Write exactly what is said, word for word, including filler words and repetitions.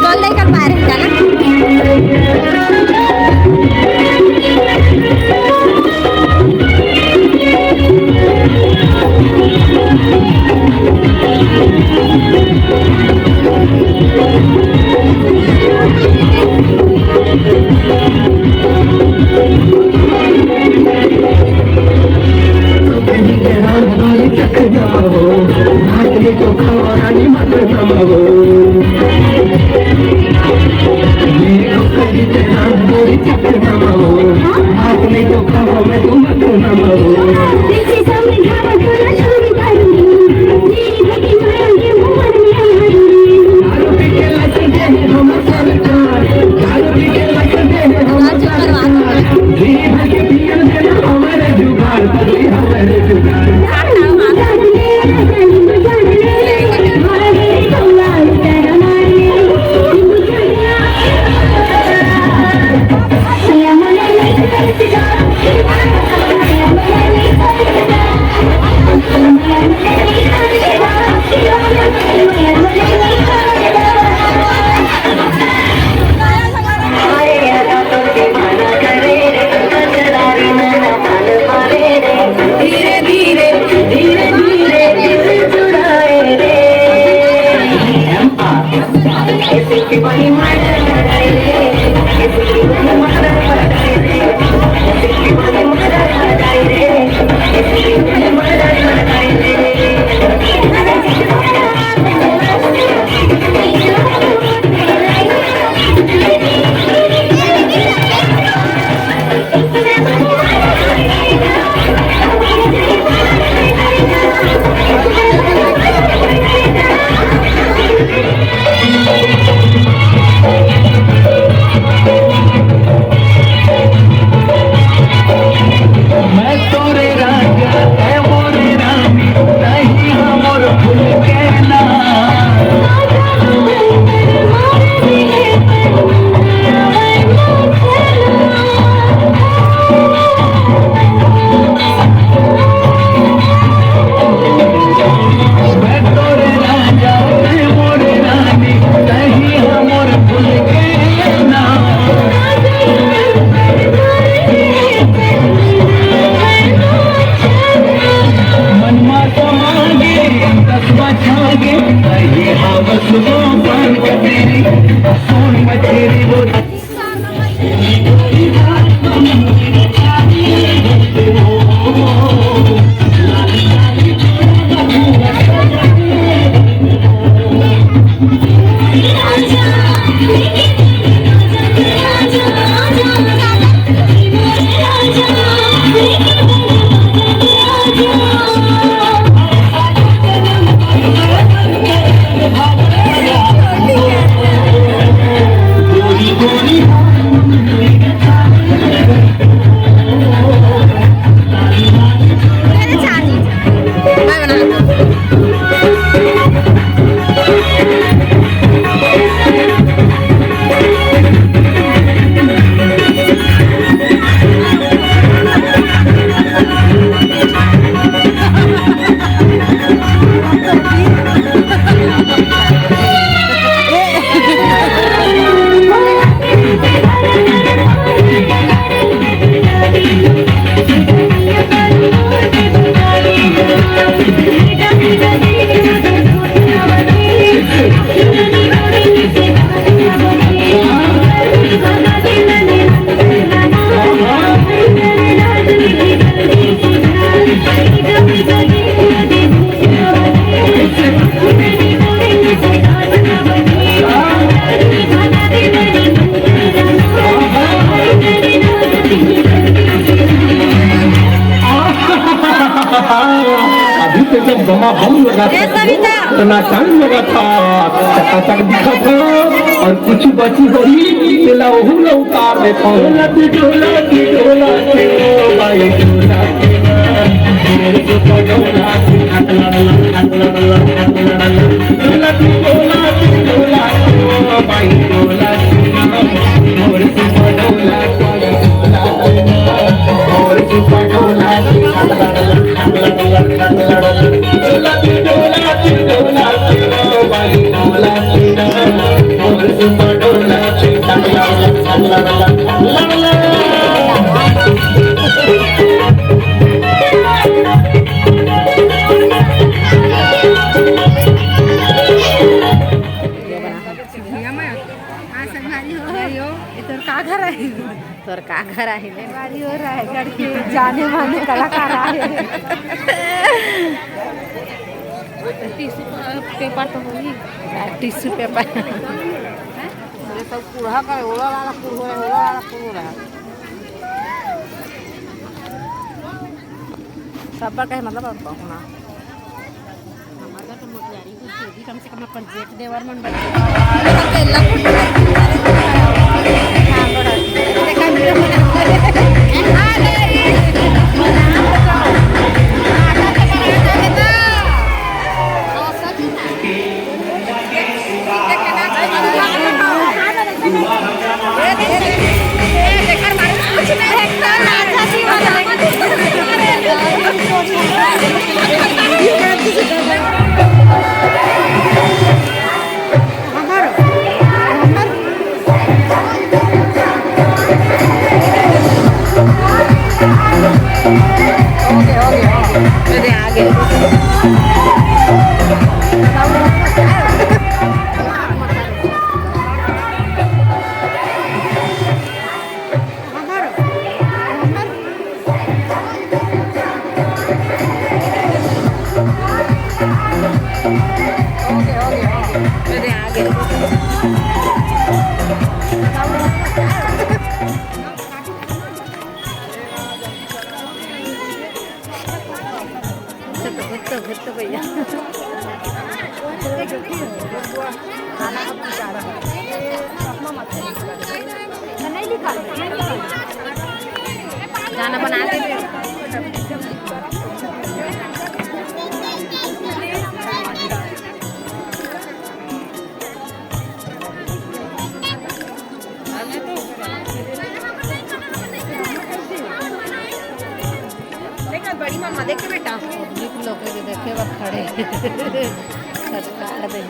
Call नहीं कर पा रहे हैं ना। अभी तो जब बमा बम लगा ए, सविता। इतना टाइम लगा था, चकाचक दिखा था, और कुछ बची होई, तेला ओहू ला उतार देता हूँ। डोला के, डोला के, डोला के, ओ भाई, डोला के। हाँ, संगवारी हो। भाई हो, ये तोर का घर है? तोर का घर आहे ले? संगवारी हो, रायगढ़ के जाने माने कलाकार आहे। टिश्यू पेपर तो होही। Tissue paper. ये सब कुढ़ा का ओला वाला कुढ़ हो रहा है, ओला वाला कुढ़ हो रहा है। सब का है मतलब अब पहुना। हमर घर तो मोतियारी कुछ होगी, कम से कम अपन जेठ देवर मन बने। भैया। खाना का पूछा रहा है। गाना बना दे। देख बड़ी मम्मा, देख के बेटा। पब्लिक लोग के देखे बर खड़े। सरकार दे।